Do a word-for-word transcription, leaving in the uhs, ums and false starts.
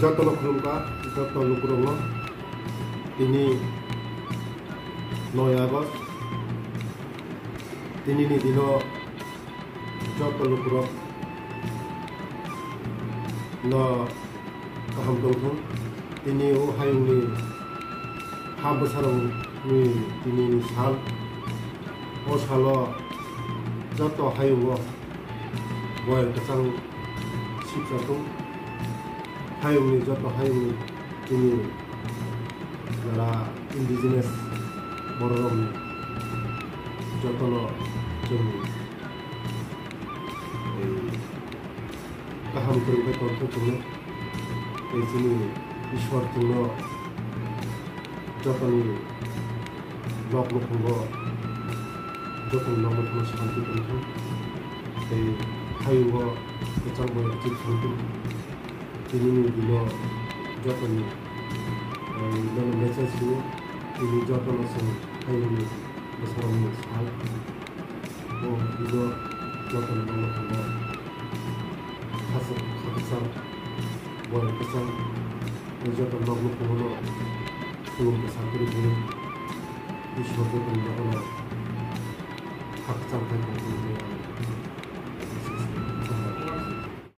Jotono khulumkha, joto lukurokno. Tini noi August, tinini dino joto lukurok no kaham tongthung. Tini o hayungni ha bwsarokni tinini sal. O salo joto hayungo boyar kwchang sipsa thung. Hayungni joto hayungni tini jara indigenous bororokni jotono chwng, eh, kaham kwrwngkhe tongthok chwngno. Tei chini Ishwar chwngno jotoni nok nukhungo, jotoni nok nukhungo santi tongthok. Tei hayungo kwchang bai achik thangthok. Tinini dino jotoni, eh, nono message rwo, tini jotono chwng hayungni bwsarokni sal. O video joto nokno tongo. Khasa, khakchang, borok kwchang, tei joto nokno tongo no khulum bwsa kwrwi khe Ishwar joto nokno khakchang khai tongthok hinwi ang